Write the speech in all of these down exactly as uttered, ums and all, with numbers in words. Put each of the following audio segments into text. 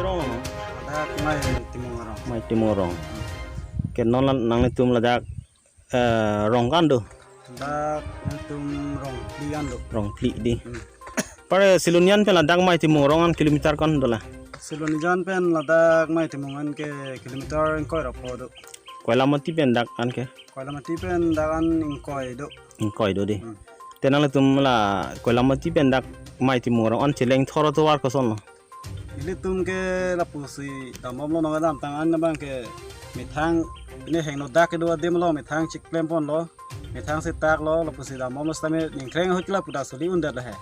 Rong, ladak Mai Timung arong. Mai Timung arong. Ke non la nanglitum ladak, eh, rong ko-an do? Ladak nangtum rong phli an do. Rong phli di. Hmm. Pare Silonijan pen ladak Mai Timung arong an kilometer ko-an dolang? Silonijan pen ladak Mai Timung an ke kilometer ingkoi ra pho do. Koilamati pen dak an ke? Koilamati pen dak an ingkoi do. Ingkoi do di. Hmm. Te nanglitum la Koilamati pen dak Mai Timung arong an cheleng thor atovar kosonlo? Ilitum ke lapusi dambomlo, nong damtang an abang ke methang, ne hingno dak kedo adim lo, methang chiklemponlo, methang setak lo, lapusi dambomlo sitame ningkreng ahut la puta suli undet lo he.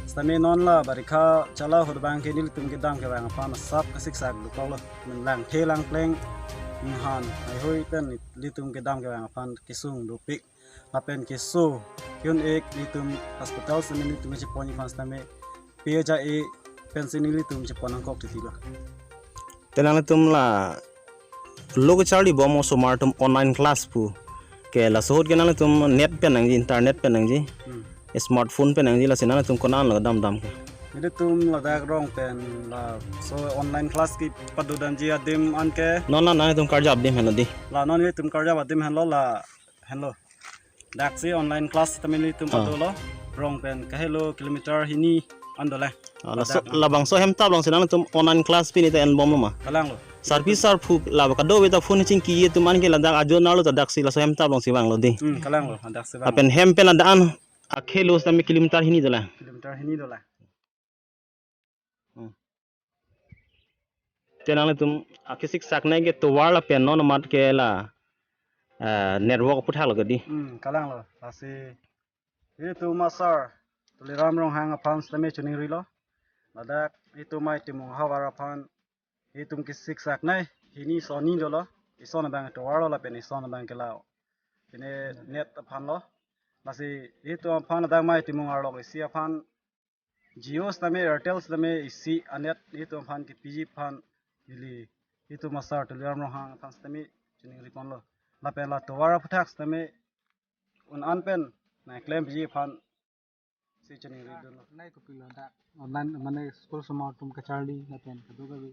Sitame non la barikha chala ahut abang ke nelitum kedam kevang aphan asap kasiksak dokoklo. Langthe langpleng, ninghan haihui pen nelitum kedam kevang aphan kesung dopik. Lapen keso, ke-un-e nelitum hospital sitame nelitum chepon aphan sitame, pe ja e pensi nelitum chepon nangkok titi lo. Te nanglitum la lo kacharli bom osomar atum online class pu. Ke laso ahut ke nanglitum net pen nangji, internet pen nangji, Hmm. smartphone pen nangji, lasi nanglitum ko-an lo damdam ke? Nelitum ladak rong pen laso online class kepado damji adim an ke. Non la nanglitum karjap adim henlo di. La non nelitum karjap adim henlo la henlo. Daksi online class sitame nelitum Ah. padolo. Rong pen kahelo kilometer hini an dolang. Ah, laso, Ladak. Labangso ahemtap alongsi nanglitum online class pini ta enbomlo ma? Kalanglo. Sarpi sarpo la kadokave ta phone chingki atum an ke ladak ajo nalo ta daksi laso ahemtap alongsi vanglo di. Hmm, kalanglo, daksi vang. Lapen hem pen ladak an akhelo sitame kilometer hini dolang. Kilometer hini dolang. Hmm. Te nanglitum akesiksak nai ke tovar lapen non amat ke la, eh, network aphuthak lo ke di. Hmm, kalanglo. Lasi itum asar Tuliram Ronghang aphan sitame choningrilo. Ladak itum Mai Timung ahavar aphan itum kesiksak nai hini sonni dolo. Ison abang tovar lo lapen ison abang ke la, pine net aphan lo. Lasi itum aphan ladak Mai Timung arlok isi aphan Jio sitame, Airtel sitame isi anet itum aphan kepiji aphan ili itum asar Tuliram Ronghang aphan sitame choningriponlo. Lapen la tovar aphuthak sitame un-an pen nangklempiji aphan si choningridunlo. Nai kopilo dak online mane school osomar atum kacharli lapen kadokave,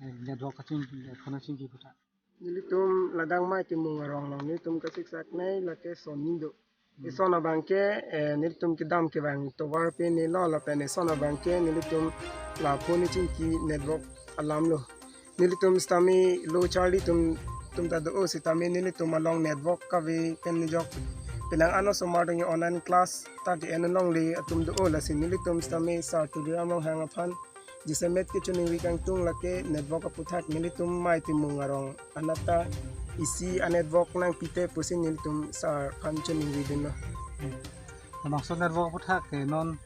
eh, network kaching, eh, phone chingki aphuthak. Nelitum ladak Mai Timung arong along nelitum kasiksak nai lake sonni do. Hmm. Ison abang ke, eh, nelitum kedam kevang tovar pini lo lapen ison abang ke nelitum la phone chingki network alam lo. Nelitum sitame lo charli atum, atum ta do-o sitame nelitum along network kave pen nejok. Penang ano osomar dong online class ta ke-en longle atum do-o, lasi nelitum sitame sar Tuliram Ronghang aphan jasemet kechiningri kangtung lake network aphuthak nelitum Mai Timung arong anat ta isi anetwork nangpite pusi nelitum sar aphan chiningridunlo. Labangso network aphuthak ke non,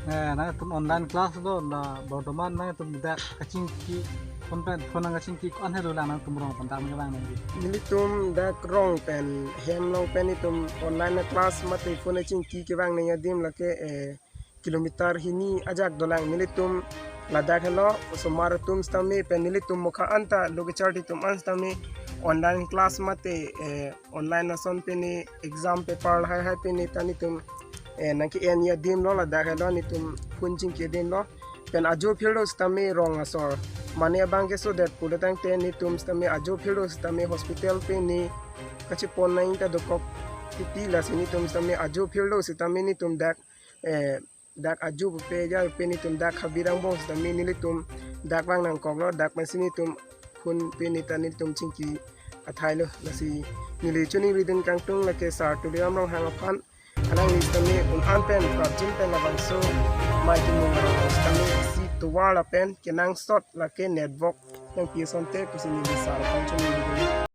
eh, nangtum online class do la bortoman nangtum dak kachingki phone pen, phone nang kachingki ko-an helo la nangtum rong pen dam kevang nangji? Nelitum dak rong pen hem along pen itum online class mate phone chingki kevang nangji adim lake, eh, kilometer hini ajak dolang. Nelitum ladak helo osomar atum sitame pen nelitum mokha anta lo kacharli atum an sitame online class mate, eh, online ason pini exam paper lahai hai pini ta nelitum, eh, nangke-en adim lo, ladak helo nelitum phone chingki adim lo. Pen ajo phirlo sitame rong asor mane abang kesodet pulo tangte nelitum sitame ajo phirlo sitame hospital pini kachepon nangji ta dokok titi, lasi nelitum sitame ajo phirlo sitame nelitum dak, eh, dak ajo pupe ja pupe nelitum dak habirang bong sitame nelitum dak vang nangkoklo, dak pensi nelitum phone pini ta nelitum chingki athailo. Lasi neli chiningridun kangtung lake sar Tuliram Ronghang aphan, alangli sitame un-an pen prapjin pen labangso Mai Timung arong sitame isi tovar lapen kenangsot lake network nangpi asonte pusi neli sar aphan chiningridun.